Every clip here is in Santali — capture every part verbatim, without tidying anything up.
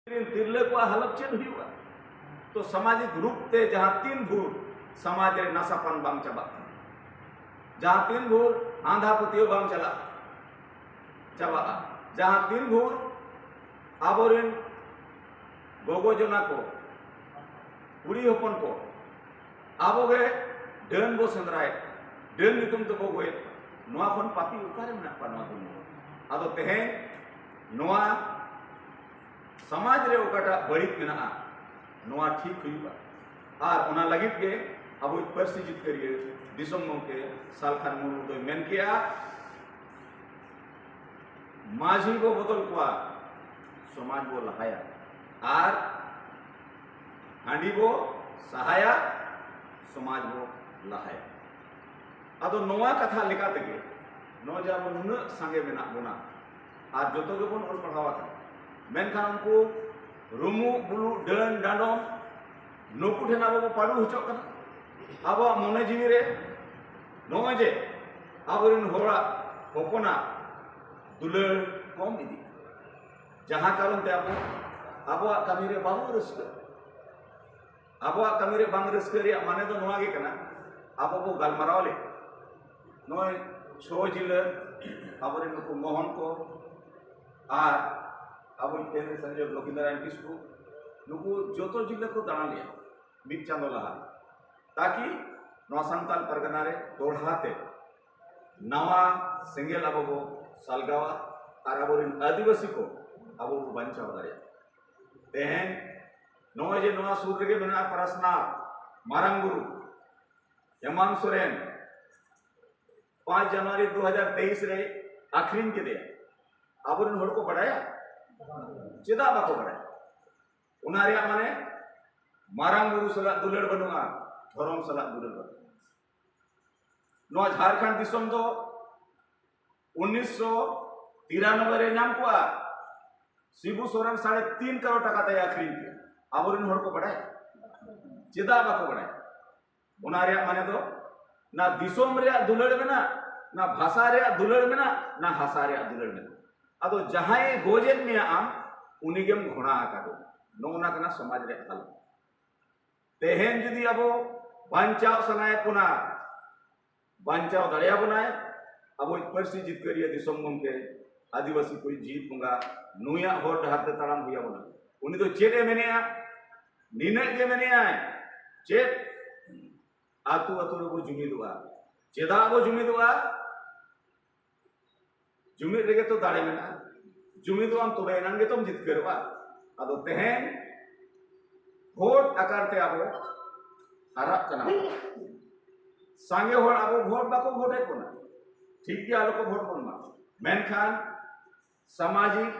ᱨᱮᱱ ᱛᱤᱨᱞᱟᱹ ᱠᱚᱣᱟᱜ ᱦᱟᱞᱚᱛ ᱪᱮᱫ ᱦᱩᱭᱩᱜᱼᱟ? ᱛᱚ ᱥᱟᱢᱟᱡᱤᱠ ᱨᱩᱯ ᱛᱮ ᱡᱟᱦᱟᱸ ᱛᱤᱱ ᱵᱷᱳᱨ ᱥᱚᱢᱟᱡᱽ ᱨᱮ ᱱᱟᱥᱟᱯᱟᱱ ᱵᱟᱝ ᱪᱟᱵᱟᱜ ᱠᱟᱱᱟ, ᱡᱟᱦᱟᱸ ᱛᱤᱱ ᱵᱷᱳᱨ ᱟᱸᱫᱷᱟ ᱯᱟᱹᱛᱭᱟᱹᱣ ᱵᱟᱝ ᱪᱟᱞᱟᱜ ᱪᱟᱵᱟᱜᱼᱟ, ᱡᱟᱦᱟᱸ ᱛᱤᱱ ᱵᱷᱳᱨ ᱟᱵᱚᱨᱮᱱ ᱜᱚᱜᱚ ᱡᱚᱱᱟ ᱠᱚ, ᱠᱩᱲᱤ ᱦᱚᱯᱚᱱ ᱠᱚ ᱟᱵᱚ ᱜᱮ ᱰᱟᱹᱱ ᱵᱚ ᱥᱮᱸᱫᱽᱨᱟᱭᱮᱫ, ᱰᱟᱹᱱ ᱧᱩᱛᱩᱢ ᱛᱮᱵᱚ ᱜᱚᱡᱮᱫ ᱠᱚᱣᱟ, ᱱᱚᱣᱟ ᱠᱷᱚᱱ ᱯᱟᱯᱤ ᱚᱠᱟᱨᱮ ᱢᱮᱱᱟᱜ ᱠᱚᱣᱟ ᱱᱚᱣᱟ ᱫᱩᱱᱤᱭᱟᱹ ᱨᱮ? ᱟᱫᱚ ᱛᱮᱦᱮᱧ ᱱᱚᱣᱟ ᱥᱚᱢᱟᱡᱽ ᱨᱮ ᱚᱠᱟᱴᱟᱜ ᱵᱟᱹᱲᱤᱡ ᱢᱮᱱᱟᱜᱼᱟ, ᱱᱚᱣᱟ ᱴᱷᱤᱠ ᱦᱩᱭᱩᱜᱼᱟ᱾ ᱟᱨ ᱚᱱᱟ ᱞᱟᱹᱜᱤᱫ ᱜᱮ ᱟᱵᱚᱭᱤᱡ ᱯᱟᱹᱨᱥᱤ ᱡᱤᱛᱠᱟᱹᱨᱤᱭᱟᱹ ᱫᱤᱥᱚᱢ ᱜᱚᱢᱠᱮ ᱥᱟᱞᱠᱷᱟᱱ ᱢᱩᱨᱢᱩ ᱫᱚᱭ ᱢᱮᱱ ᱠᱮᱜᱼᱟ, ᱢᱟᱹᱡᱷᱤ ᱵᱚ ᱵᱚᱫᱚᱞ ᱠᱚᱣᱟ, ᱥᱚᱢᱟᱡᱽ ᱵᱚ ᱞᱟᱦᱟᱭᱟ, ᱟᱨ ᱦᱟᱺᱰᱤ ᱵᱚ ᱥᱟᱦᱟᱭᱟ, ᱥᱚᱢᱟᱡᱽ ᱵᱚ ᱞᱟᱦᱟᱭᱟ᱾ ᱟᱫᱚ ᱱᱚᱣᱟ ᱠᱟᱛᱷᱟ ᱞᱮᱠᱟ ᱛᱮᱜᱮ ᱱᱚᱜᱼᱚᱭ ᱡᱮ ᱟᱵᱚ ᱱᱩᱱᱟᱹᱜ ᱥᱟᱸᱜᱮ ᱢᱮᱱᱟᱜ ᱵᱚᱱᱟ ᱟᱨ ᱡᱚᱛᱚ ᱜᱮᱵᱚᱱ ᱚᱞ ᱯᱟᱲᱦᱟᱣ ᱟᱠᱟᱱᱟ, ᱢᱮᱱᱠᱷᱟᱱ ᱩᱱᱠᱩ ᱨᱩᱢᱩᱜ ᱵᱩᱞᱩᱜ ᱰᱟᱹᱱ ᱰᱟᱸᱰᱚᱢ ᱱᱩᱠᱩ ᱴᱷᱮᱱ ᱟᱵᱚ ᱵᱚ ᱯᱟᱹᱰᱩ ᱦᱚᱪᱚᱜ ᱠᱟᱱᱟ᱾ ᱟᱵᱚᱣᱟᱜ ᱢᱚᱱᱮ ᱡᱤᱣᱤ ᱨᱮ ᱱᱚᱜᱼᱚᱭ ᱡᱮ ᱟᱵᱚᱨᱮᱱ ᱦᱚᱲᱟᱜ ᱦᱚᱯᱚᱱᱟᱜ ᱫᱩᱞᱟᱹᱲ ᱠᱚᱢ ᱤᱫᱤᱜ ᱠᱟᱱᱟ, ᱡᱟᱦᱟᱸ ᱠᱟᱨᱚᱱ ᱛᱮ ᱟᱵᱚ ᱟᱵᱚᱣᱟᱜ ᱠᱟᱹᱢᱤ ᱨᱮ ᱵᱟᱵᱚ ᱨᱟᱹᱥᱠᱟᱹᱜ᱾ ᱟᱵᱚᱣᱟᱜ ᱠᱟᱹᱢᱤ ᱨᱮ ᱵᱟᱝ ᱨᱟᱹᱥᱠᱟᱹ ᱨᱮᱭᱟᱜ ᱢᱟᱱᱮ ᱫᱚ ᱱᱚᱣᱟ ᱜᱮ ᱠᱟᱱᱟ, ᱟᱵᱚ ᱵᱚ ᱜᱟᱞᱢᱟᱨᱟᱣ ᱞᱮ ᱱᱚᱜᱼᱚᱭ ᱪᱷᱚ ᱡᱤᱞᱟᱹ ᱟᱵᱚᱨᱮᱱ ᱱᱩᱠᱩ ᱢᱳᱦᱚᱱ ᱠᱚ ᱟᱨ ᱟᱵᱚ ᱯᱮᱱ ᱥᱚᱧᱡᱚᱭ ᱞᱚᱠᱷᱤᱱᱫᱨᱟᱭᱚᱱ ᱠᱤᱥᱠᱩ, ᱱᱩᱠᱩ ᱡᱚᱛᱚ ᱡᱤᱞᱟᱹ ᱠᱚ ᱫᱟᱬᱟ ᱞᱮᱭᱟ ᱢᱤᱫ ᱪᱟᱸᱫᱚ ᱞᱟᱦᱟ, ᱛᱟᱠᱤ ᱱᱚᱣᱟ ᱥᱟᱱᱛᱟᱲ ᱯᱟᱨᱜᱟᱱᱟ ᱨᱮ ᱫᱚᱲᱦᱟ ᱛᱮ ᱱᱟᱣᱟ ᱥᱮᱸᱜᱮᱞ ᱟᱵᱚ ᱵᱚ ᱥᱟᱞᱜᱟᱣᱟ ᱟᱨ ᱟᱵᱚᱨᱮᱱ ᱟᱹᱫᱤᱵᱟᱹᱥᱤ ᱠᱚ ᱟᱵᱚ ᱵᱚ ᱵᱟᱧᱪᱟᱣ ᱫᱟᱲᱮᱭᱟᱜᱼᱟ᱾ ᱛᱮᱦᱮᱧ ᱱᱚᱜᱼᱚᱭ ᱡᱮ ᱱᱚᱣᱟ ᱥᱩᱨ ᱨᱮᱜᱮ ᱢᱮᱱᱟᱜᱼᱟ ᱯᱟᱨᱟᱥᱱᱟᱛᱷ ᱢᱟᱨᱟᱝ ᱵᱩᱨᱩ ᱦᱮᱢᱟᱱᱛ ᱥᱚᱨᱮᱱ ᱯᱟᱸᱪ ᱡᱟᱱᱩᱣᱟᱨᱤ ᱫᱩ ᱦᱟᱡᱟᱨ ᱛᱮᱭᱤᱥ ᱨᱮ ᱟᱠᱷᱨᱤᱧ ᱠᱮᱫᱮᱭᱟ, ᱟᱵᱚᱨᱮᱱ ᱦᱚᱲ ᱠᱚ ᱵᱟᱰᱟᱭᱟ? ᱪᱮᱫᱟᱜ ᱵᱟᱠᱚ ᱵᱟᱰᱟᱭᱟ? ᱚᱱᱟ ᱨᱮᱭᱟᱜ ᱢᱟᱱᱮ ᱢᱟᱨᱟᱝ ᱵᱩᱨᱩ ᱥᱟᱞᱟᱜ ᱫᱩᱞᱟᱹᱲ ᱵᱟᱹᱱᱩᱜᱼᱟ, ᱫᱷᱚᱨᱚᱢ ᱥᱟᱞᱟᱜ ᱫᱩᱞᱟᱹᱲ ᱵᱟᱹᱱᱩᱜᱼᱟ᱾ ᱱᱚᱣᱟ ᱡᱷᱟᱲᱠᱷᱚᱸᱰ ᱫᱤᱥᱚᱢ ᱫᱚ ᱩᱱᱤᱥᱥᱚ ᱛᱤᱨᱟᱱᱚᱵᱵᱳᱭ ᱨᱮ ᱧᱟᱢ ᱠᱚᱜᱼᱟ᱾ ᱥᱤᱵᱩ ᱥᱚᱨᱮᱱ ᱥᱟᱲᱮ ᱛᱤᱱ ᱠᱟᱨᱳᱲ ᱴᱟᱠᱟ ᱛᱮᱭ ᱟᱠᱷᱨᱤᱧ ᱠᱮᱫᱟ᱾ ᱟᱵᱚᱨᱮᱱ ᱦᱚᱲ ᱠᱚ ᱵᱟᱰᱟᱭᱟ? ᱪᱮᱫᱟᱜ ᱵᱟᱠᱚ ᱵᱟᱰᱟᱭᱟ? ᱚᱱᱟ ᱨᱮᱭᱟᱜ ᱢᱟᱱᱮ ᱫᱚ ᱱᱟ ᱫᱤᱥᱚᱢ ᱨᱮᱭᱟᱜ ᱫᱩᱞᱟᱹᱲ ᱢᱮᱱᱟᱜ, ᱱᱟ ᱵᱷᱟᱥᱟ ᱨᱮᱭᱟᱜ ᱫᱩᱞᱟᱹᱲ ᱢᱮᱱᱟᱜ, ᱱᱟ ᱦᱟᱥᱟ ᱨᱮᱭᱟᱜ ᱫᱩᱞᱟᱹᱲ ᱢᱮᱱᱟᱜ᱾ ᱟᱫᱚ ᱡᱟᱦᱟᱸᱭ ᱜᱚᱡᱮᱫ ᱢᱮᱭᱟ ᱟᱢ, ᱩᱱᱤᱜᱮᱢ ᱜᱷᱚᱬᱟ ᱟᱠᱟᱫᱮ᱾ ᱱᱚᱜᱼᱚ ᱱᱟ ᱠᱟᱱᱟ ᱥᱚᱢᱟᱡᱽ ᱨᱮᱭᱟᱜ ᱦᱟᱞᱚᱛ᱾ ᱛᱮᱦᱮᱧ ᱡᱩᱫᱤ ᱟᱵᱚ ᱵᱟᱧᱪᱟᱣ ᱥᱟᱱᱟᱭᱮᱫ ᱵᱚᱱᱟ, ᱵᱟᱧᱪᱟᱣ ᱫᱟᱲᱮᱭᱟᱵᱚᱱᱟᱭ, ᱟᱵᱚᱭᱤᱡ ᱯᱟᱹᱨᱥᱤ ᱡᱤᱛᱠᱟᱹᱨᱤᱭᱟᱹ ᱫᱤᱥᱚᱢ ᱜᱚᱢᱠᱮ, ᱟᱹᱫᱤᱵᱟᱹᱥᱤ ᱠᱚᱭᱤᱡ ᱡᱤᱣᱤ ᱵᱚᱸᱜᱟ, ᱱᱩᱭᱟᱜ ᱦᱚᱨ ᱰᱟᱦᱟᱨ ᱛᱮ ᱛᱟᱲᱟᱢ ᱦᱩᱭ ᱟᱵᱚᱱᱟ᱾ ᱩᱱᱤ ᱫᱚ ᱪᱮᱫ ᱮ ᱢᱮᱱᱮᱜᱼᱟ? ᱱᱤᱱᱟᱹᱜ ᱜᱮ ᱢᱮᱱᱮᱜᱼᱟᱭ, ᱪᱮᱫ? ᱟᱹᱛᱩ ᱟᱹᱛᱩ ᱨᱮᱵᱚ ᱡᱩᱢᱤᱫᱚᱜᱼᱟ᱾ ᱪᱮᱫᱟᱜ ᱵᱚ ᱡᱩᱢᱤᱫᱚᱜᱼᱟ? ᱡᱩᱢᱤᱫ ᱨᱮᱜᱮ ᱛᱚ ᱫᱟᱲᱮ ᱢᱮᱱᱟᱜᱼᱟ᱾ ᱡᱩᱢᱤᱫᱚᱜ ᱟᱢ, ᱛᱚᱵᱮ ᱮᱱᱟᱝ ᱜᱮᱛᱚᱢ ᱡᱤᱛᱠᱟᱹᱨᱚᱜᱼᱟ᱾ ᱟᱫᱚ ᱛᱮᱦᱮᱧ ᱵᱷᱳᱴ ᱟᱠᱟᱨ ᱛᱮ ᱟᱵᱚ ᱦᱟᱨᱟᱜ ᱠᱟᱱᱟ᱾ ᱥᱟᱸᱜᱮ ᱦᱚᱲ ᱟᱵᱚ ᱵᱷᱳᱴ ᱵᱟᱠᱚ ᱵᱷᱳᱴᱮᱫ ᱵᱚᱱᱟ, ᱴᱷᱤᱠ ᱜᱮᱭᱟ, ᱟᱞᱚ ᱠᱚ ᱵᱷᱳᱴ ᱵᱚᱱ ᱢᱟ, ᱢᱮᱱᱠᱷᱟᱱ ᱥᱟᱢᱟᱡᱤᱠ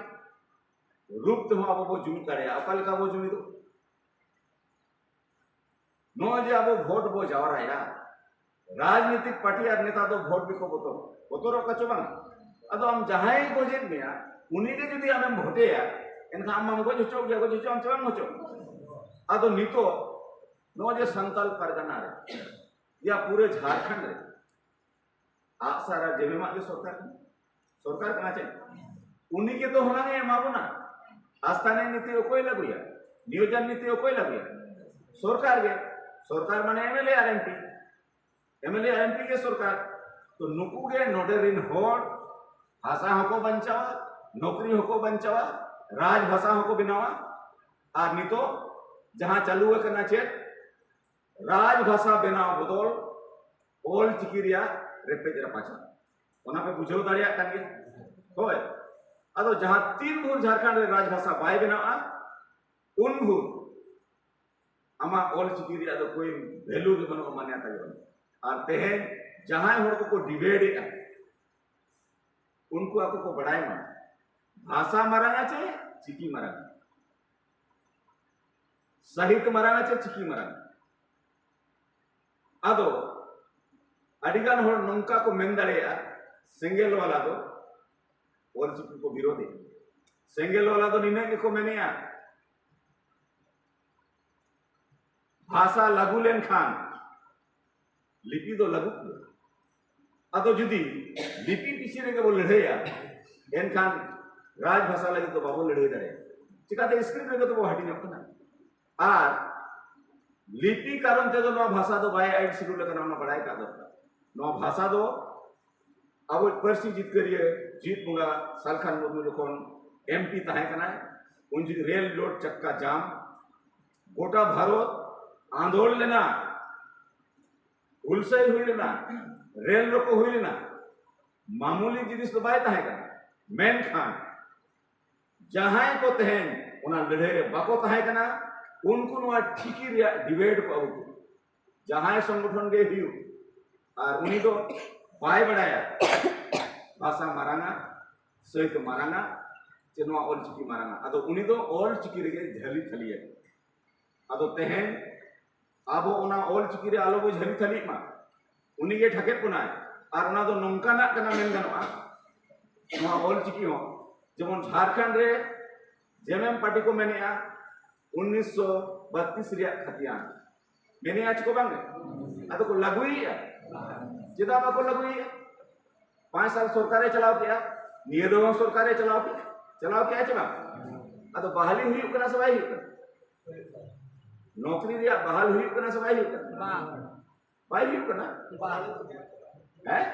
ᱨᱩᱯ ᱛᱮᱦᱚᱸ ᱟᱵᱚ ᱵᱚ ᱡᱩᱢᱤᱫ ᱫᱟᱲᱮᱭᱟᱜᱼᱟ᱾ ᱚᱠᱟ ᱞᱮᱠᱟ ᱵᱚ ᱡᱩᱢᱤᱫᱚᱜᱼᱟ? ᱱᱚᱜᱼᱚᱭ ᱡᱮ ᱟᱵᱚ ᱵᱷᱳᱴ ᱵᱚ ᱡᱟᱣᱨᱟᱭᱟ, ᱨᱟᱡᱽᱱᱤᱛᱤᱠ ᱯᱟᱨᱴᱤ ᱟᱨ ᱱᱮᱛᱟ ᱫᱚ ᱵᱷᱳᱴ ᱜᱮᱠᱚ ᱵᱚᱛᱚᱨ, ᱵᱚᱛᱚᱨᱚᱜ ᱠᱟ ᱪᱚ ᱵᱟᱝ? ᱟᱫᱚ ᱟᱢ ᱡᱟᱦᱟᱸᱭ ᱜᱚᱡᱮᱫ ᱢᱮᱭᱟ, ᱩᱱᱤ ᱜᱮ ᱡᱩᱫᱤ ᱟᱢᱮᱢ ᱵᱷᱳᱴᱮᱭᱟ, ᱮᱱᱠᱷᱟᱱ ᱟᱢ ᱢᱟᱢ ᱜᱚᱡ ᱦᱚᱪᱚᱜ ᱜᱮᱭᱟ, ᱜᱚᱡ ᱦᱚᱪᱚᱜ ᱟᱢ ᱪᱮ ᱵᱟᱢ ᱦᱚᱪᱚᱜ? ᱟᱫᱚ ᱱᱤᱛᱚᱜ ᱱᱚᱜᱼᱚᱭ ᱡᱮ ᱥᱟᱱᱛᱟᱞ ᱯᱟᱨᱜᱟᱱᱟ ᱨᱮ, ᱭᱟ ᱯᱩᱨᱟᱹ ᱡᱷᱟᱲᱠᱷᱚᱸᱰ ᱨᱮ ᱟᱜᱼᱥᱟᱨ ᱟᱨ ᱡᱮᱵᱮᱢᱟᱜ ᱜᱮ ᱥᱚᱨᱠᱟᱨ ᱠᱟᱱᱟ᱾ ᱥᱚᱨᱠᱟᱨ ᱠᱟᱱᱟ ᱪᱮ? ᱩᱱᱤ ᱜᱮ ᱛᱚ ᱦᱩᱱᱟᱝ ᱮ ᱮᱢᱟ ᱵᱚᱱᱟ᱾ ᱟᱥᱛᱷᱟᱱᱤᱠ ᱱᱤᱛᱤ ᱚᱠᱚᱭ ᱞᱟᱹᱜᱩᱭᱟ? ᱱᱤᱭᱳᱡᱚᱱ ᱱᱤᱛᱤ ᱚᱠᱚᱭ ᱞᱟᱹᱜᱩᱭᱟ? ᱥᱚᱨᱠᱟᱨ ᱜᱮ᱾ ᱥᱚᱨᱠᱟᱨ ᱢᱟᱱᱮ ᱮᱢᱮᱞᱮ ᱟᱨ ᱮᱢᱯᱤ᱾ ᱮᱢᱮᱞᱮ ᱟᱨ ᱮᱢᱯᱤ ᱜᱮ ᱥᱚᱨᱠᱟᱨ᱾ ᱛᱚ ᱱᱩᱠᱩ ᱜᱮ ᱱᱚᱰᱮ ᱨᱤᱱ ᱦᱚᱲ ᱵᱷᱟᱥᱟ ᱦᱚᱸᱠᱚ ᱵᱟᱧᱪᱟᱣᱟ, ᱱᱚᱠᱨᱤ ᱦᱚᱸᱠᱚ ᱵᱟᱧᱪᱟᱣᱟ, ᱨᱟᱡᱽ ᱵᱷᱟᱥᱟ ᱦᱚᱸᱠᱚ ᱵᱮᱱᱟᱣᱟ᱾ ᱟᱨ ᱱᱤᱛᱚᱜ ᱡᱟᱦᱟᱸ ᱪᱟᱹᱞᱩ ᱟᱠᱟᱱᱟ ᱪᱮᱫ? ᱨᱟᱡᱽ ᱵᱷᱟᱥᱟ ᱵᱮᱱᱟᱣ ᱵᱚᱫᱚᱞ ᱚᱞ ᱪᱤᱠᱤ ᱨᱮᱭᱟᱜ ᱨᱮᱯᱮᱡ ᱨᱟᱯᱟᱪᱟᱜ, ᱚᱱᱟ ᱯᱮ ᱵᱩᱡᱷᱟᱹᱣ ᱫᱟᱲᱮᱭᱟᱜ ᱠᱟᱱ ᱜᱮᱭᱟ᱾ ᱦᱳᱭ, ᱟᱫᱚ ᱡᱟᱦᱟᱸ ᱛᱤᱱ ᱵᱷᱳᱨ ᱡᱷᱟᱲᱠᱷᱚᱸᱰ ᱨᱮ ᱨᱟᱡᱽ ᱵᱷᱟᱥᱟ ᱵᱟᱭ ᱵᱮᱱᱟᱣᱟ, ᱩᱱ ᱵᱷᱳᱨ ᱟᱢᱟᱜ ᱚᱞ ᱪᱤᱠᱤ ᱨᱮᱭᱟᱜ ᱫᱚ ᱠᱳᱭ ᱵᱷᱮᱞᱩ ᱜᱮ ᱵᱟᱹᱱᱩᱜᱼᱟ, ᱢᱟᱱᱭᱟᱛᱟ ᱜᱮ ᱵᱟᱹᱱᱩᱜᱼᱟ᱾ ᱟᱨ ᱛᱮᱦᱮᱧ ᱡᱟᱦᱟᱸᱭ ᱦᱚᱲ ᱠᱚᱠᱚ ᱰᱤᱵᱮᱴ ᱮᱫᱼᱟ, ᱩᱱᱠᱩ ᱟᱠᱚ ᱠᱚ ᱵᱟᱲᱟᱭ ᱢᱟ, ᱵᱷᱟᱥᱟ ᱢᱟᱨᱟᱝᱟ ᱪᱮ ᱪᱤᱠᱤ ᱢᱟᱨᱟᱝᱟ? ᱥᱟᱦᱤᱛ ᱢᱟᱨᱟᱝᱟ ᱪᱮ ᱪᱤᱠᱤ ᱢᱟᱨᱟᱝᱟ? ᱟᱫᱚ ᱟᱹᱰᱤᱜᱟᱱ ᱦᱚᱲ ᱱᱚᱝᱠᱟ ᱠᱚ ᱢᱮᱱ ᱫᱟᱲᱮᱭᱟᱜᱼᱟ, ᱥᱮᱸᱜᱮᱞ ᱵᱟᱞᱟ ᱫᱚ ᱚᱞ ᱪᱤᱠᱤ ᱠᱚ ᱵᱤᱨᱳᱫᱷᱮᱜᱼᱟ᱾ ᱥᱮᱸᱜᱮᱞ ᱵᱟᱞᱟ ᱫᱚ ᱱᱤᱱᱟᱹᱜ ᱜᱮᱠᱚ ᱢᱮᱱᱮᱜᱼᱟ, ᱵᱷᱟᱥᱟ ᱞᱟᱹᱜᱩ ᱞᱮᱱᱠᱷᱟᱱ ᱞᱤᱯᱤ ᱫᱚ ᱞᱟᱹᱜᱩᱜ ᱜᱮᱭᱟ᱾ ᱟᱫᱚ ᱡᱩᱫᱤ ᱞᱤᱯᱤ ᱯᱤᱪᱷᱤ ᱨᱮᱜᱮ ᱵᱚ ᱞᱟᱹᱲᱦᱟᱹᱭᱟ, ᱮᱱᱠᱷᱟᱱ ᱨᱟᱡᱽ ᱵᱷᱟᱥᱟ ᱞᱟᱹᱜᱤᱫ ᱫᱚ ᱵᱟᱵᱚ ᱞᱟᱹᱲᱦᱟᱹᱭ ᱫᱟᱲᱮᱭᱟᱜᱼᱟ᱾ ᱪᱤᱠᱟᱹᱛᱮ ᱥᱠᱨᱤᱯᱴ ᱨᱮᱜᱮ ᱛᱚᱵᱚ ᱦᱟᱹᱴᱤᱧᱚᱜ ᱠᱟᱱᱟ᱾ ᱟᱨ ᱞᱤᱯᱤ ᱠᱟᱨᱚᱱ ᱛᱮᱫᱚ ᱱᱚᱣᱟ ᱵᱷᱟᱥᱟ ᱫᱚ ᱵᱟᱭ ᱟᱭᱤᱰ ᱥᱤᱰᱩᱞ ᱟᱠᱟᱱᱟ, ᱚᱱᱟ ᱵᱟᱲᱟᱭ ᱠᱟᱜ ᱫᱚᱨᱠᱟᱨ᱾ ᱱᱚᱣᱟ ᱵᱷᱟᱥᱟ ᱫᱚ ᱟᱵᱚ ᱯᱟᱹᱨᱥᱤ ᱡᱤᱛᱠᱟᱹᱨᱤᱭᱟᱹ ᱡᱤᱛ ᱵᱚᱸᱜᱟ ᱥᱟᱞᱠᱷᱟᱱ ᱢᱩᱨᱢᱩ ᱡᱚᱠᱷᱚᱱ ᱮᱢᱯᱤ ᱛᱟᱦᱮᱸ ᱠᱟᱱᱟᱭ, ᱩᱱ ᱡᱚᱠᱷᱚᱱ ᱨᱮᱞ ᱞᱳᱰ ᱪᱟᱠᱠᱟ ᱡᱟᱢ, ᱜᱚᱴᱟ ᱵᱷᱟᱨᱚᱛ ᱟᱸᱫᱳᱲ ᱞᱮᱱᱟ, ᱦᱩᱞᱥᱟᱹᱭ ᱦᱩᱭ ᱞᱮᱱᱟ, ᱨᱮᱞ ᱨᱳᱠᱳ ᱦᱩᱭ ᱞᱮᱱᱟ᱾ ᱢᱟᱢᱩᱞᱤ ᱡᱤᱱᱤᱥ ᱫᱚ ᱵᱟᱭ ᱛᱟᱦᱮᱸ ᱠᱟᱱᱟ᱾ ᱢᱮᱱᱠᱷᱟᱱ ᱡᱟᱦᱟᱸᱭ ᱠᱚ ᱛᱮᱦᱮᱧ ᱚᱱᱟ ᱞᱟᱹᱲᱦᱟᱹᱭ ᱨᱮ ᱵᱟᱠᱚ ᱛᱟᱦᱮᱸ ᱠᱟᱱᱟ, ᱩᱱᱠᱩ ᱱᱚᱣᱟ ᱪᱤᱠᱤ ᱨᱮᱭᱟᱜ ᱰᱤᱵᱮᱴ ᱠᱚ ᱟᱹᱜᱩ ᱠᱮᱫᱟ᱾ ᱡᱟᱦᱟᱸᱭ ᱥᱚᱝᱜᱚᱴᱷᱚᱱ ᱜᱮ ᱦᱩᱭᱩᱜ, ᱟᱨ ᱩᱱᱤ ᱫᱚ ᱵᱟᱭ ᱵᱟᱲᱟᱭᱟ ᱵᱷᱟᱥᱟ ᱢᱟᱨᱟᱝᱟ, ᱥᱟᱹᱭᱛ ᱢᱟᱨᱟᱝᱟ, ᱪᱮ ᱱᱚᱣᱟ ᱚᱞ ᱪᱤᱠᱤ ᱢᱟᱨᱟᱝᱟ᱾ ᱟᱫᱚ ᱩᱱᱤ ᱫᱚ ᱚᱞ ᱪᱤᱠᱤ ᱨᱮᱜᱮ ᱡᱷᱟᱹᱞᱤ ᱛᱷᱟᱹᱞᱤᱭᱟ᱾ ᱟᱫᱚ ᱛᱮᱦᱮᱧ ᱟᱵᱚ ᱚᱱᱟ ᱚᱞ ᱪᱤᱠᱤ ᱨᱮ ᱟᱞᱚ ᱵᱚ ᱡᱷᱟᱹᱞᱤ ᱛᱷᱟᱹᱞᱤᱜ ᱢᱟ, ᱩᱱᱤ ᱜᱮ ᱴᱷᱟᱠᱮᱫ ᱵᱚᱱᱟᱭ᱾ ᱟᱨ ᱚᱱᱟ ᱫᱚ ᱱᱚᱝᱠᱟᱱᱟᱜ ᱠᱟᱱᱟ ᱢᱮᱱ ᱜᱟᱱᱚᱜᱼᱟ, ᱱᱚᱣᱟ ᱚᱞ ᱪᱤᱠᱤ ᱦᱚᱸ ᱡᱮᱢᱚᱱ ᱡᱷᱟᱲᱠᱷᱚᱸᱰ ᱨᱮ ᱡᱮᱢᱮᱢ ᱯᱟᱨᱴᱤ ᱠᱚ ᱢᱮᱱᱮᱜᱼᱟ ᱩᱱᱤᱥᱥᱚ ᱵᱟᱛᱤᱥ ᱨᱮᱭᱟᱜ ᱠᱷᱟᱛᱤᱭᱟᱱ, ᱢᱮᱱᱮᱜᱼᱟ ᱪᱮ ᱠᱚ ᱵᱟᱝ? ᱟᱫᱚ ᱠᱚ ᱞᱟᱹᱜᱩᱭᱮᱜᱼᱟ᱾ ᱪᱮᱫᱟᱜ ᱵᱟᱠᱚ ᱞᱟᱹᱜᱩᱭᱮᱜᱼᱟ? ᱯᱟᱸᱪ ᱥᱟᱞ ᱥᱚᱨᱠᱟᱨᱮ ᱪᱟᱞᱟᱣ ᱠᱮᱜᱼᱟ, ᱱᱤᱭᱟᱹ ᱫᱚ ᱥᱚᱨᱠᱟᱨᱮ ᱪᱟᱞᱟᱣ ᱠᱮᱜᱼᱟ, ᱪᱟᱞᱟᱣ ᱠᱮᱜᱼᱟ ᱪᱮ ᱵᱟᱝ? ᱟᱫᱚ ᱵᱟᱦᱟᱞᱤ ᱦᱩᱭᱩᱜ ᱠᱟᱱᱟ ᱥᱮ ᱵᱟᱭ ᱦᱩᱭᱩᱜ ᱠᱟᱱᱟ? ᱱᱚᱠᱨᱤ ᱨᱮᱭᱟᱜ ᱵᱟᱦᱟᱞ ᱦᱩᱭᱩᱜ ᱠᱟᱱᱟ ᱥᱮ ᱵᱟᱭ ᱦᱩᱭᱩᱜ ᱠᱟᱱᱟ? ᱵᱟᱝ᱾ ᱵᱟᱭ ᱦᱩᱭᱩᱜ ᱠᱟᱱᱟ? ᱵᱟᱝ᱾ ᱦᱮᱸ?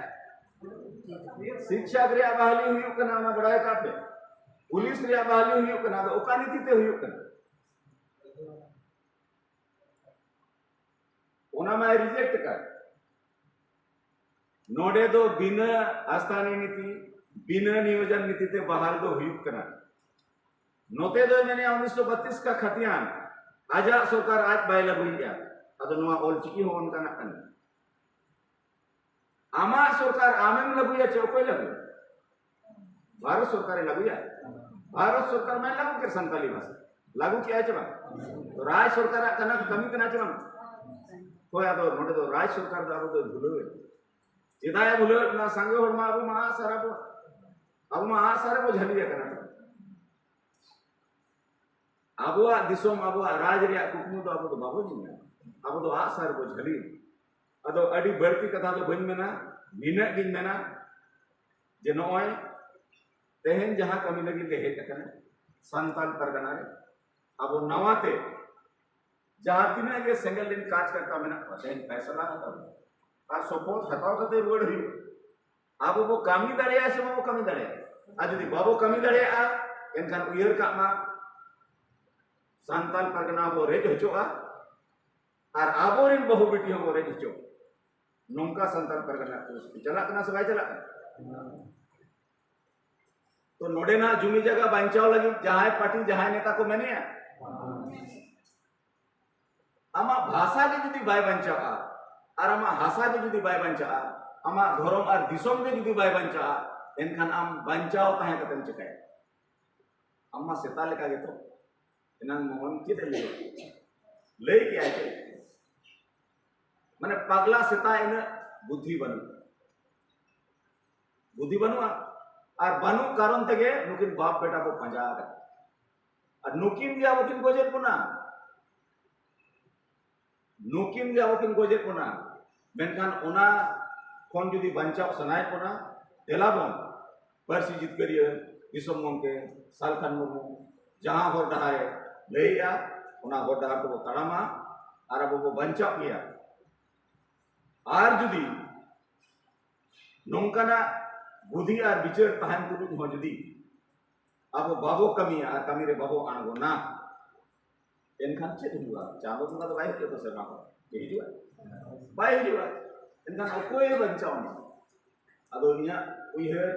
ᱥᱤᱠᱪᱷᱟ ᱨᱮᱭᱟᱜ ᱵᱟᱦᱟᱞᱤ ᱦᱩᱭᱩᱜ ᱠᱟᱱᱟ, ᱚᱱᱟ ᱵᱟᱲᱟᱭ ᱠᱟᱜ ᱯᱮ᱾ ᱯᱩᱞᱤᱥ ᱨᱮᱭᱟᱜ ᱵᱟᱦᱟᱞᱤ ᱦᱩᱭᱩᱜ ᱠᱟᱱᱟ, ᱟᱫᱚ ᱚᱠᱟ ᱱᱤᱛᱤ ᱛᱮ ᱦᱩᱭᱩᱜ ᱠᱟᱱᱟ? ᱚᱱᱟ ᱢᱟᱭ ᱨᱤᱡᱮᱠᱴ ᱠᱟᱜ᱾ ᱱᱚᱰᱮ ᱫᱚ ᱵᱤᱱᱟᱹ ᱟᱥᱛᱷᱟᱱᱤ ᱱᱤᱛᱤ, ᱵᱤᱱᱟᱹ ᱱᱤᱭᱳᱡᱚᱱ ᱱᱤᱛᱤ ᱛᱮ ᱵᱟᱦᱟᱞ ᱫᱚ ᱦᱩᱭᱩᱜ ᱠᱟᱱᱟ᱾ ᱱᱚᱛᱮ ᱫᱚᱭ ᱢᱮᱱᱮᱜᱼᱟ ᱩᱱᱤᱥᱥᱚ ᱵᱟᱛᱤᱥ ᱠᱟ ᱠᱷᱟᱛᱤᱭᱟᱱ, ᱟᱡᱟᱜ ᱥᱚᱨᱠᱟᱨ ᱟᱡ ᱵᱟᱭ ᱞᱟᱹᱜᱩᱭᱮᱜᱼᱟ᱾ ᱟᱫᱚ ᱱᱚᱣᱟ ᱚᱞ ᱪᱤᱠᱤ ᱦᱚᱸ ᱚᱱᱠᱟᱱᱟᱜ ᱠᱟᱱᱟ᱾ ᱟᱢᱟᱜ ᱥᱚᱨᱠᱟᱨ ᱟᱢᱮᱢ ᱞᱟᱹᱜᱩᱭᱟ ᱪᱮ ᱚᱠᱚᱭ ᱞᱟᱹᱜᱩᱭᱟ? ᱵᱷᱟᱨᱚᱛ ᱥᱚᱨᱠᱟᱨᱮ ᱞᱟᱹᱜᱩᱭᱟ᱾ ᱵᱷᱟᱨᱚᱛ ᱥᱚᱨᱠᱟᱨ ᱢᱟᱭ ᱞᱟᱹᱜᱩ ᱠᱮᱫ ᱥᱟᱱᱛᱟᱞᱤ ᱵᱷᱟᱥᱟ, ᱞᱟᱹᱜᱩ ᱠᱮᱜᱼᱟᱭ ᱪᱮ ᱵᱟᱝ? ᱛᱚ ᱨᱟᱡᱽ ᱥᱚᱨᱠᱟᱨᱟᱜ ᱠᱟᱱᱟ, ᱠᱟᱹᱢᱤ ᱠᱟᱱᱟ ᱪᱮ ᱵᱟᱝ? ᱦᱳᱭ, ᱟᱫᱚ ᱱᱚᱰᱮ ᱫᱚ ᱨᱟᱡᱽ ᱥᱚᱨᱠᱟᱨ ᱫᱚ ᱟᱵᱚ ᱫᱚᱭ ᱵᱷᱩᱞᱟᱹᱣᱮᱫ᱾ ᱪᱮᱫᱟᱜ ᱮ ᱵᱷᱩᱞᱟᱹᱣᱮᱫ ᱵᱚᱱᱟ? ᱥᱟᱸᱜᱮ ᱦᱚᱲ ᱢᱟ ᱟᱵᱚ ᱢᱟ ᱟᱜᱼᱥᱟᱨ ᱟᱵᱚ, ᱟᱵᱚ ᱢᱟ ᱟᱜᱼᱥᱟᱨ ᱨᱮᱵᱚ ᱡᱷᱟᱹᱞᱤ ᱟᱠᱟᱱᱟ᱾ ᱟᱵᱚᱣᱟᱜ ᱫᱤᱥᱚᱢ, ᱟᱵᱚᱣᱟᱜ ᱨᱟᱡᱽ ᱨᱮᱭᱟᱜ ᱠᱩᱠᱢᱩ ᱫᱚ ᱟᱵᱚ ᱫᱚ ᱵᱟᱵᱚ ᱧᱮᱞᱟ᱾ ᱟᱵᱚ ᱫᱚ ᱟᱜᱼᱥᱟᱨ ᱨᱮᱵᱚ ᱡᱷᱟᱹᱞᱤ᱾ ᱟᱫᱚ ᱟᱹᱰᱤ ᱵᱟᱹᱲᱛᱤ ᱠᱟᱛᱷᱟ ᱫᱚ ᱵᱟᱹᱧ ᱢᱮᱱᱟ, ᱱᱤᱱᱟᱹᱜ ᱜᱤᱧ ᱢᱮᱱᱟ ᱡᱮ ᱱᱚᱜᱼᱚᱭ ᱛᱮᱦᱮᱧ ᱡᱟᱦᱟᱸ ᱠᱟᱹᱢᱤ ᱞᱟᱹᱜᱤᱫ ᱞᱮ ᱦᱮᱡ ᱟᱠᱟᱱᱟ, ᱥᱟᱱᱛᱟᱞ ᱯᱟᱨᱜᱟᱱᱟ ᱨᱮ ᱟᱵᱚ ᱱᱟᱣᱟ ᱛᱮ ᱡᱟᱦᱟᱸ ᱛᱤᱱᱟᱹᱜ ᱜᱮ ᱥᱮᱸᱜᱮᱞ ᱨᱮᱱ ᱠᱟᱨᱡᱽᱠᱚᱨᱛᱟ ᱢᱮᱱᱟᱜ ᱠᱚᱣᱟ, ᱛᱮᱦᱮᱧ ᱯᱷᱮᱥᱞᱟ ᱦᱟᱛᱟᱣ ᱟᱨ ᱥᱚᱯᱚᱛ ᱦᱟᱛᱟᱣ ᱠᱟᱛᱮ ᱨᱩᱣᱟᱹᱲ ᱦᱩᱭᱩᱜ᱾ ᱟᱵᱚ ᱵᱚ ᱠᱟᱹᱢᱤ ᱫᱟᱲᱮᱭᱟᱜᱼᱟ ᱥᱮ ᱵᱟᱵᱚ ᱠᱟᱹᱢᱤ ᱫᱟᱲᱮᱭᱟᱜᱼᱟ? ᱟᱨ ᱡᱩᱫᱤ ᱵᱟᱵᱚ ᱠᱟᱹᱢᱤ ᱫᱟᱲᱮᱭᱟᱜᱼᱟ, ᱮᱱᱠᱷᱟᱱ ᱩᱭᱦᱟᱹᱨ ᱠᱟᱜ ᱢᱟ, ᱥᱟᱱᱛᱟᱞ ᱯᱟᱨᱜᱟᱱᱟ ᱵᱚ ᱨᱮᱡ ᱦᱚᱪᱚᱜᱼᱟ ᱟᱨ ᱟᱵᱚᱨᱮᱱ ᱵᱟᱹᱦᱩ ᱵᱤᱴᱤ ᱦᱚᱸ ᱵᱚ ᱨᱮᱡ ᱦᱚᱪᱚ᱾ ᱱᱚᱝᱠᱟ ᱥᱟᱱᱛᱟᱞ ᱯᱟᱨᱜᱟᱱᱟ ᱯᱚᱨᱤᱥᱛᱷᱤᱛᱤ ᱪᱟᱞᱟᱜ ᱠᱟᱱᱟ ᱥᱮ ᱵᱟᱭ ᱪᱟᱞᱟᱜ ᱠᱟᱱᱟ? ᱛᱚ ᱱᱚᱰᱮᱱᱟᱜ ᱡᱩᱢᱤ ᱡᱟᱭᱜᱟ ᱵᱟᱧᱪᱟᱣ ᱞᱟᱹᱜᱤᱫ ᱡᱟᱦᱟᱸᱭ ᱯᱟᱨᱴᱤ, ᱡᱟᱦᱟᱸᱭ ᱱᱮᱛᱟ ᱠᱚ ᱢᱮᱱᱮᱜᱼᱟ, ᱟᱢᱟᱜ ᱵᱷᱟᱥᱟ ᱜᱮ ᱡᱩᱫᱤ ᱵᱟᱭ ᱵᱟᱧᱪᱟᱜᱼᱟ ᱟᱨ ᱟᱢᱟᱜ ᱦᱟᱥᱟ ᱜᱮ ᱡᱩᱫᱤ ᱵᱟᱭ ᱵᱟᱧᱪᱟᱜᱼᱟ, ᱟᱢᱟᱜ ᱫᱷᱚᱨᱚᱢ ᱟᱨ ᱫᱤᱥᱚᱢ ᱜᱮ ᱡᱩᱫᱤ ᱵᱟᱭ ᱵᱟᱧᱪᱟᱜᱼᱟ, ᱮᱱᱠᱷᱟᱱ ᱟᱢ ᱵᱟᱧᱪᱟᱣ ᱛᱟᱦᱮᱸ ᱠᱟᱛᱮᱢ ᱪᱤᱠᱟᱹᱭᱟ? ᱟᱢ ᱢᱟ ᱥᱮᱛᱟ ᱞᱮᱠᱟ ᱜᱮᱛᱚ᱾ ᱮᱱᱟᱝ ᱢᱳᱦᱚᱱ ᱪᱮᱫ ᱮ ᱞᱟᱹᱭ ᱠᱮᱫ? ᱞᱟᱹᱭ ᱠᱮᱜᱼᱟᱭ ᱡᱮ ᱢᱟᱱᱮ ᱯᱟᱜᱽᱞᱟ ᱥᱮᱛᱟ, ᱤᱱᱟᱹᱜ ᱵᱩᱫᱽᱫᱷᱤ ᱵᱟᱹᱱᱩᱜ, ᱵᱩᱫᱽᱫᱷᱤ ᱵᱟᱹᱱᱩᱜᱼᱟ᱾ ᱟᱨ ᱵᱟᱹᱱᱩᱜ ᱠᱟᱨᱚᱱ ᱛᱮᱜᱮ ᱱᱩᱠᱤᱱ ᱵᱟᱯ ᱵᱮᱴᱟ ᱠᱚ ᱯᱟᱸᱡᱟ ᱟᱠᱟᱫᱟ᱾ ᱟᱨ ᱱᱩᱠᱤᱱ ᱜᱮ ᱟᱵᱚ ᱠᱤᱱ ᱜᱚᱡᱮᱫ ᱵᱚᱱᱟ, ᱱᱩᱠᱤᱱ ᱜᱮ ᱟᱵᱚ ᱠᱤᱱ ᱜᱚᱡᱮᱫ ᱵᱚᱱᱟ᱾ ᱢᱮᱱᱠᱷᱟᱱ ᱚᱱᱟ ᱠᱷᱚᱱ ᱡᱩᱫᱤ ᱵᱟᱧᱪᱟᱣ ᱥᱟᱱᱟᱭᱮᱫ ᱵᱚᱱᱟ, ᱫᱮᱞᱟ ᱵᱚᱱ ᱯᱟᱹᱨᱥᱤ ᱡᱤᱛᱠᱟᱹᱨᱤᱭᱟᱹ ᱫᱤᱥᱚᱢ ᱜᱚᱢᱠᱮ ᱥᱟᱞᱠᱷᱟᱱ ᱢᱩᱨᱢᱩ ᱡᱟᱦᱟᱸ ᱦᱚᱨ ᱰᱟᱦᱟᱨᱮ ᱞᱟᱹᱭᱮᱜᱼᱟ, ᱚᱱᱟ ᱦᱚᱨ ᱰᱟᱦᱟᱨ ᱛᱮᱵᱚ ᱛᱟᱲᱟᱢᱟ ᱟᱨ ᱟᱵᱚ ᱵᱚ ᱵᱟᱧᱪᱟᱜ ᱜᱮᱭᱟ᱾ ᱟᱨ ᱡᱩᱫᱤ ᱱᱚᱝᱠᱟᱱᱟᱜ ᱵᱩᱫᱷᱤ ᱟᱨ ᱵᱤᱪᱟᱹᱨ ᱛᱟᱦᱮᱱ ᱛᱩᱞᱩᱡ ᱦᱚᱸ ᱡᱩᱫᱤ ᱟᱵᱚ ᱵᱟᱵᱚ ᱠᱟᱹᱢᱤᱭᱟ ᱟᱨ ᱠᱟᱹᱢᱤ ᱨᱮ ᱵᱟᱵᱚ ᱟᱬᱜᱚᱱᱟ, ᱮᱱᱠᱷᱟᱱ ᱪᱮᱫ ᱦᱩᱭᱩᱜᱼᱟ? ᱪᱟᱸᱫᱚ ᱵᱚᱸᱜᱟ ᱫᱚ ᱵᱟᱭ ᱦᱤᱡᱩᱜᱼᱟ ᱥᱮᱨᱢᱟ ᱠᱷᱚᱱ? ᱪᱮᱫ ᱦᱤᱡᱩᱜᱼᱟ? ᱵᱟᱭ ᱦᱤᱡᱩᱜᱼᱟ᱾ ᱮᱱᱠᱷᱟᱱ ᱚᱠᱚᱭᱮ ᱵᱟᱧᱪᱟᱣ ᱢᱮᱭᱟ? ᱟᱫᱚ ᱤᱧᱟᱹᱜ ᱩᱭᱦᱟᱹᱨ,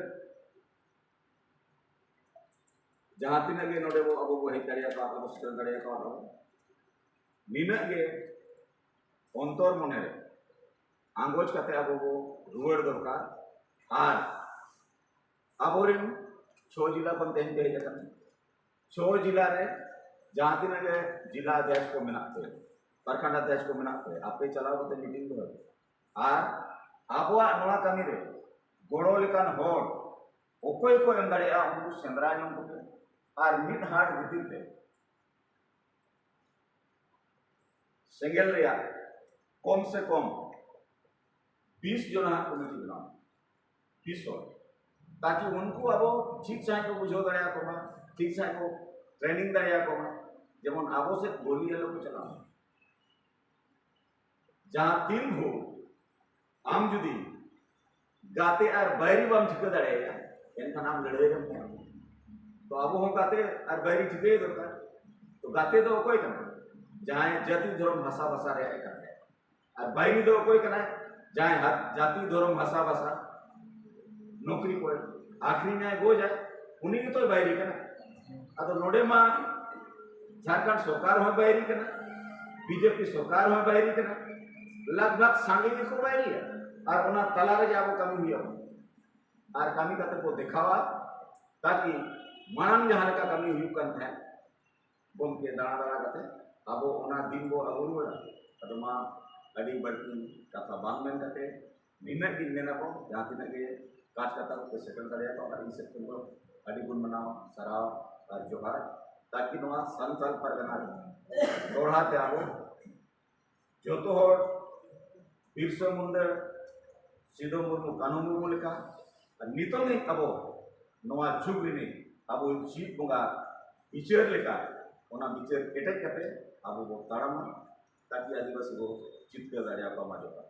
ᱡᱟᱦᱟᱸ ᱛᱤᱱᱟᱹᱜ ᱜᱮ ᱱᱚᱰᱮ ᱵᱚ, ᱟᱵᱚ ᱵᱚ ᱦᱮᱡ ᱫᱟᱲᱮᱭᱟᱠᱚᱣᱟ, ᱟᱵᱚ ᱥᱮᱴᱮᱨ ᱫᱟᱲᱮᱭᱟᱠᱚᱣᱟ, ᱟᱵᱚ ᱱᱤᱱᱟᱹᱜ ᱜᱮ ᱚᱱᱛᱚᱨ ᱢᱚᱱᱮ ᱨᱮ ᱟᱸᱜᱚᱪ ᱠᱟᱛᱮ ᱟᱵᱚ ᱵᱚ ᱨᱩᱣᱟᱹᱲ ᱫᱚᱨᱠᱟᱨ᱾ ᱟᱨ ᱟᱵᱚᱨᱮᱱ ᱪᱷᱚ ᱡᱤᱞᱟ ᱠᱷᱚᱱ ᱛᱮᱦᱮᱧ ᱯᱮ ᱦᱮᱡ ᱟᱠᱟᱱᱟ, ᱪᱷᱚ ᱡᱤᱞᱟ ᱨᱮ ᱡᱟᱦᱟᱸ ᱛᱤᱱᱟᱹᱜ ᱜᱮ ᱡᱤᱞᱟ ᱚᱫᱷᱭᱟᱠᱷ ᱠᱚ ᱢᱮᱱᱟᱜ ᱯᱮ, ᱯᱨᱚᱠᱷᱚᱸᱰ ᱚᱫᱷᱭᱟᱠᱷ ᱠᱚ ᱢᱮᱱᱟᱜ ᱯᱮ, ᱟᱯᱮ ᱪᱟᱞᱟᱣ ᱠᱟᱛᱮ ᱢᱤᱴᱤᱝ ᱫᱚᱦᱚᱭ ᱯᱮ᱾ ᱟᱨ ᱟᱵᱚᱣᱟᱜ ᱱᱚᱣᱟ ᱠᱟᱹᱢᱤ ᱨᱮ ᱜᱚᱲᱚ ᱞᱮᱠᱟᱱ ᱦᱚᱲ ᱚᱠᱚᱭ ᱠᱚ ᱮᱢ ᱫᱟᱲᱮᱭᱟᱜᱼᱟ, ᱩᱱᱠᱩ ᱥᱮᱸᱫᱽᱨᱟ ᱧᱟᱢ ᱠᱚᱯᱮ᱾ ᱟᱨ ᱢᱤᱫ ᱦᱟᱴ ᱵᱷᱤᱛᱤᱨ ᱛᱮ ᱥᱮᱸᱜᱮᱞ ᱨᱮᱭᱟᱜ ᱠᱚᱢ ᱥᱮ ᱠᱚᱢ ᱵᱤᱥ ᱡᱚᱱᱟ ᱦᱟᱸᱜ ᱠᱚᱢᱤᱴᱤ ᱵᱮᱱᱟᱣ, ᱵᱤᱥ ᱦᱚᱲ, ᱛᱟᱠᱤ ᱩᱱᱠᱩ ᱟᱵᱚ ᱴᱷᱤᱠ ᱥᱟᱺᱦᱤᱡ ᱠᱚ ᱵᱩᱡᱷᱟᱹᱣ ᱫᱟᱲᱮᱭᱟᱠᱚ ᱢᱟ᱾ ᱴᱷᱤᱠ ᱥᱟᱺᱦᱤᱡ ᱠᱚ ᱴᱨᱮᱱᱤᱝ ᱫᱟᱲᱮᱭᱟᱠᱚ ᱢᱟ, ᱡᱮᱢᱚᱱ ᱟᱵᱚ ᱥᱮᱫ ᱜᱳᱞᱤ ᱟᱞᱚ ᱠᱚ ᱪᱟᱞᱟᱜ ᱢᱟ᱾ ᱡᱟᱦᱟᱸ ᱛᱤᱱ ᱵᱷᱳᱨ ᱟᱢ ᱡᱩᱫᱤ ᱜᱟᱛᱮ ᱟᱨ ᱵᱟᱹᱭᱨᱤ ᱵᱟᱢ ᱴᱷᱤᱠᱟᱹ ᱫᱟᱲᱮᱭᱟᱭᱟ, ᱮᱱᱠᱷᱟᱱ ᱟᱢ ᱞᱟᱹᱲᱦᱟᱹᱭ ᱨᱮᱢ ᱯᱟᱲᱟᱜᱼᱟ᱾ ᱛᱚ ᱟᱵᱚ ᱦᱚᱸ ᱜᱟᱛᱮ ᱟᱨ ᱵᱟᱹᱭᱨᱤ ᱴᱷᱤᱠᱟᱹᱭ ᱫᱚᱨᱠᱟᱨ᱾ ᱛᱚ ᱜᱟᱛᱮ ᱫᱚ ᱚᱠᱚᱭ ᱠᱟᱱᱟ? ᱡᱟᱦᱟᱸᱭ ᱡᱟᱹᱛᱤ ᱫᱷᱚᱨᱚᱢ ᱵᱷᱟᱥᱟ ᱵᱷᱟᱥᱟ ᱨᱮᱭᱟᱜ ᱮ ᱠᱟᱛᱷᱟᱭᱟ᱾ ᱟᱨ ᱵᱟᱹᱭᱨᱤ ᱫᱚ ᱚᱠᱚᱭ ᱠᱟᱱᱟᱭ? ᱡᱟᱦᱟᱸᱭ ᱦᱟ-, ᱡᱟᱹᱛᱤ ᱫᱷᱚᱨᱚᱢ ᱵᱷᱟᱥᱟ ᱵᱷᱟᱥᱟ ᱱᱚᱠᱨᱤ ᱠᱚᱭ ᱟᱹᱠᱷᱨᱤᱧᱟᱭ, ᱜᱚᱡᱟᱭ, ᱩᱱᱤ ᱜᱮᱛᱚᱭ ᱵᱟᱹᱭᱨᱤ ᱠᱟᱱᱟ᱾ ᱟᱫᱚ ᱱᱚᱰᱮ ᱢᱟ ᱡᱷᱟᱲᱠᱷᱚᱸᱰ ᱥᱚᱨᱠᱟᱨ ᱦᱚᱸ ᱵᱟᱹᱭᱨᱤ ᱠᱟᱱᱟ, ᱵᱤᱡᱮᱯᱤ ᱥᱚᱨᱠᱟᱨ ᱦᱚᱸ ᱵᱟᱹᱭᱨᱤ ᱠᱟᱱᱟ, ᱞᱟᱜᱽ ᱵᱷᱟᱜᱽ ᱥᱟᱸᱜᱮ ᱜᱮᱠᱚ ᱵᱟᱹᱭᱨᱤᱭᱟ᱾ ᱟᱨ ᱚᱱᱟ ᱛᱟᱞᱟ ᱨᱮᱜᱮ ᱟᱵᱚ ᱠᱟᱹᱢᱤ ᱦᱩᱭᱩᱜᱼᱟ᱾ ᱟᱨ ᱠᱟᱹᱢᱤ ᱠᱟᱛᱮ ᱠᱚ ᱫᱮᱠᱷᱟᱣᱟ, ᱛᱟᱠᱤ ᱢᱟᱲᱟᱝ ᱡᱟᱦᱟᱸ ᱞᱮᱠᱟ ᱠᱟᱹᱢᱤ ᱦᱩᱭᱩᱜ ᱠᱟᱱ ᱛᱟᱦᱮᱸᱫ, ᱜᱚᱢᱠᱮ, ᱫᱟᱬᱟ ᱫᱟᱬᱟ ᱠᱟᱛᱮ ᱟᱵᱚ ᱚᱱᱟ ᱫᱤᱱ ᱵᱚ ᱟᱹᱜᱩ ᱨᱩᱣᱟᱹᱲᱟ᱾ ᱟᱫᱚ ᱢᱟ ᱟᱹᱰᱤ ᱵᱟᱹᱲᱛᱤ ᱠᱟᱛᱷᱟ ᱵᱟᱝ ᱢᱮᱱ ᱠᱟᱛᱮ ᱱᱤᱱᱟᱹᱜ ᱜᱤᱧ ᱢᱮᱱᱟ ᱵᱚ, ᱡᱟᱦᱟᱸ ᱛᱤᱱᱟᱹᱜ ᱜᱮ ᱠᱟᱡᱽ ᱠᱟᱛᱷᱟ ᱠᱚᱯᱮ ᱥᱮᱴᱮᱨ ᱫᱟᱲᱮᱭᱟᱠᱚᱣᱟ, ᱚᱱᱟ ᱤᱧ ᱥᱮᱫ ᱠᱷᱚᱱ ᱫᱚ ᱟᱹᱰᱤ ᱵᱚᱱ ᱢᱟᱱᱟᱣᱟ, ᱥᱟᱨᱦᱟᱣ ᱟᱨ ᱡᱚᱦᱟᱨ᱾ ᱛᱟᱠᱤ ᱱᱚᱣᱟ ᱥᱟᱱᱛᱟᱲ ᱯᱟᱨᱜᱟᱱᱟ ᱨᱮ ᱫᱚᱦᱲᱟ ᱛᱮ ᱟᱵᱚ ᱡᱚᱛᱚ ᱦᱚᱲ ᱵᱤᱨᱥᱟ ᱢᱩᱱᱰᱟ, ᱥᱤᱫᱩ ᱢᱩᱨᱢᱩ, ᱠᱟᱹᱱᱦᱩ ᱢᱩᱨᱢᱩ ᱞᱮᱠᱟ ᱟᱨ ᱱᱤᱛᱚᱝ ᱦᱚᱸ ᱟᱵᱚ ᱱᱚᱣᱟ ᱡᱩᱜᱽ ᱨᱤᱱᱤᱡ ᱟᱵᱚ ᱪᱤᱫ ᱵᱚᱸᱜᱟ ᱵᱤᱪᱟᱹᱨ ᱞᱮᱠᱟ ᱚᱱᱟ ᱵᱤᱪᱟᱹᱨ ᱠᱮᱴᱮᱡ ᱠᱟᱛᱮ ᱟᱵᱚ ᱵᱚ ᱛᱟᱲᱟᱢᱟ᱾ ᱛᱟᱠᱤ ᱟᱹᱫᱤᱵᱟᱹᱥᱤ ᱵᱚ ᱡᱤᱛᱠᱟᱹᱨ ᱫᱟᱲᱮᱭᱟᱠᱚᱣᱟ᱾ ᱢᱟ ᱡᱚᱦᱟᱨ᱾